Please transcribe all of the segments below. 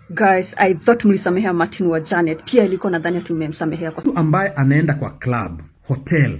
Guys, I thought mlisamehea Martin wa Janet. Pia ilikuwa nadhani tumemsamehea kwa Mtu ambaye anaenda kwa club, hotel,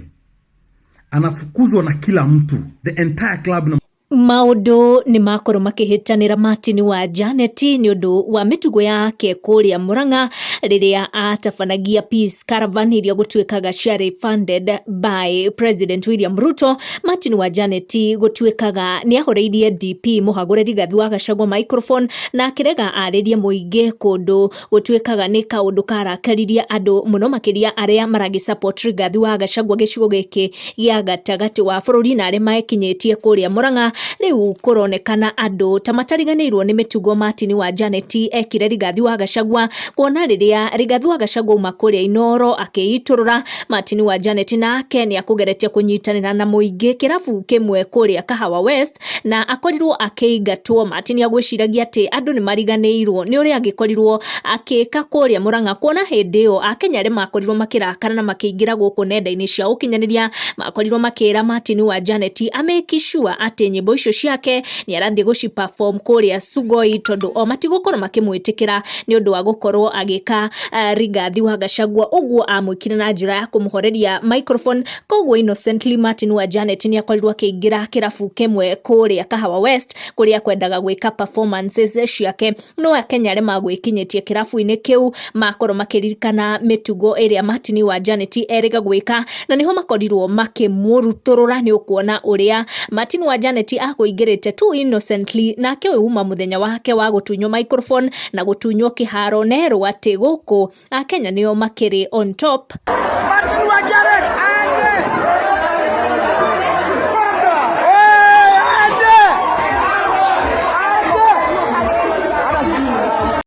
anafukuzwa na kila mtu, the entire club na Maũndũ nĩ makorwo makĩhĩtanĩra Martin wa Janet nĩ ũndũ wa mĩtugo yake kũrĩa Murang'a rĩrĩa atabanagia Peace Caravan iria gũtuĩkaga ciarĩ funded by President William Ruto. Martin wa Janet gũtuĩkaga nĩ ahoreirie DP mũhagũre Rigathi wa Gachagua microphone na akĩrega arĩrie mũingĩ kũndũ gũtuĩkaga nĩ kaũndũ karakaririe andũ mũno makĩria arĩa maragĩ support Rigathi wa Gachagua gĩcigo gĩkĩ gĩa gatagatĩ wa bũrũri na arĩa mekinyĩtie kũrĩa Murang'a. Rĩu kũronekana andũ ta matariganĩirwo nĩ mĩtugo Martin wa Janet ekire Rigathi wa Gachagua, kuona rĩrĩa Rigathi wa Gachagua auma kũrĩa Inooro akĩitũrũra, Martin wa Janet nake nĩ akũgeretie kũnyitanĩra na mũingĩ kĩrabu kĩmwe kũrĩa Kahawa West na akorirwo akĩingatwo. Martin agwĩciragia atĩ andũ nĩ mariganĩirwo nĩ ũrĩa angĩkorirwo akĩka kũrĩa Murang'a, kuona hĩndĩ ĩyo Akenya arĩa makorirwo makĩrakara na makĩingĩra gũkũ nenda-inĩ cia ũkinyanĩria makorirwo makĩra Martin wa Janet amake sure atĩ nyĩmbo icio ciake nĩ arathiĩ gũci perform kũrĩa Sugoi, tondũ o matigũkorwo makĩmwĩtĩkĩra nĩ ũndũ wa gũkorwo agĩka Rigathi wa Gachagua ũguo amwĩkire na njĩra ya kũmũhoreria microphone. Koguo innocently Martin wa Janet nĩ akorirwo akĩingĩra kĩrabu kĩmwe kũrĩa Kahawa West kũrĩa kwendaga gwĩka performances ciake, no Akenya arĩa magwĩkinyĩtie kĩrabu-inĩ kĩu makorwo makĩririkana mĩtugo ĩrĩa Martin wa Janet erĩga gwĩka na nĩho makorirwo makĩmũrutũrũra. Nĩ ũkuona ũrĩa Martin wa Janet akũingĩrĩte tu innocently, nake ũyũ uma mũthenya wake wa gũtunywo microphone na gũtunywo kĩharo nerwo atĩ gũkũ Akenya nĩo makĩrĩ on top. Martin wa Janet aende.